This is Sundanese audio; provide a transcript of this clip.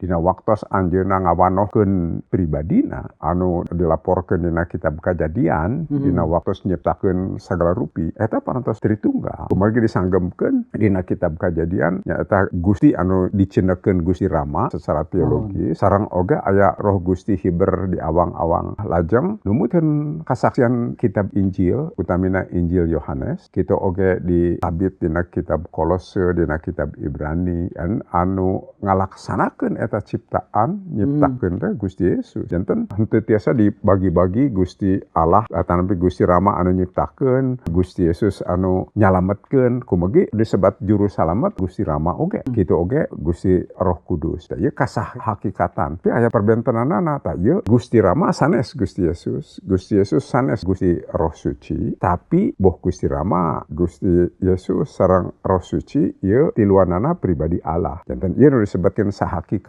Dina waktos anjeunna ngawanohkeun pribadina anu dilaporkeun dina kitab Kajadian, dina waktos nyiptakeun sagala rupi, eta parantos Tritunggal. Kumargi disanggemkeun dina kitab Kajadian nyaeta Gusti anu dicindekeun Gusti Rama secara teologi, sareng oge aya Roh Gusti hiber di awang-awang. Lajeng numutkeun kasaksian kitab Injil, utamina Injil Yohanes, kitu oge disabit dina kitab Kolose, dina kitab Ibrani, anu ngalaksanakeun eta ciptaan, nyiptakeun teh Gusti Yesus. Janten henteu tiasa dibagi-bagi Gusti Allah atanapi Gusti Rama anu nyiptakeun, Gusti Yesus anu nyalametkeun. Kumargi disebat juru salamet Gusti Rama oge, kitu oge Gusti Roh Kudus. Tah, ieu kasah hakikatan. Tapi aya perbentenanana. Tah, ieu Gusti Rama sanes Gusti Yesus, Gusti Yesus sanes Gusti Roh Suci, tapi boh Gusti Rama, Gusti Yesus sareng Roh Suci ieu tiluanana pribadi Allah. Janten ieu nu disebutkeun sahakikat.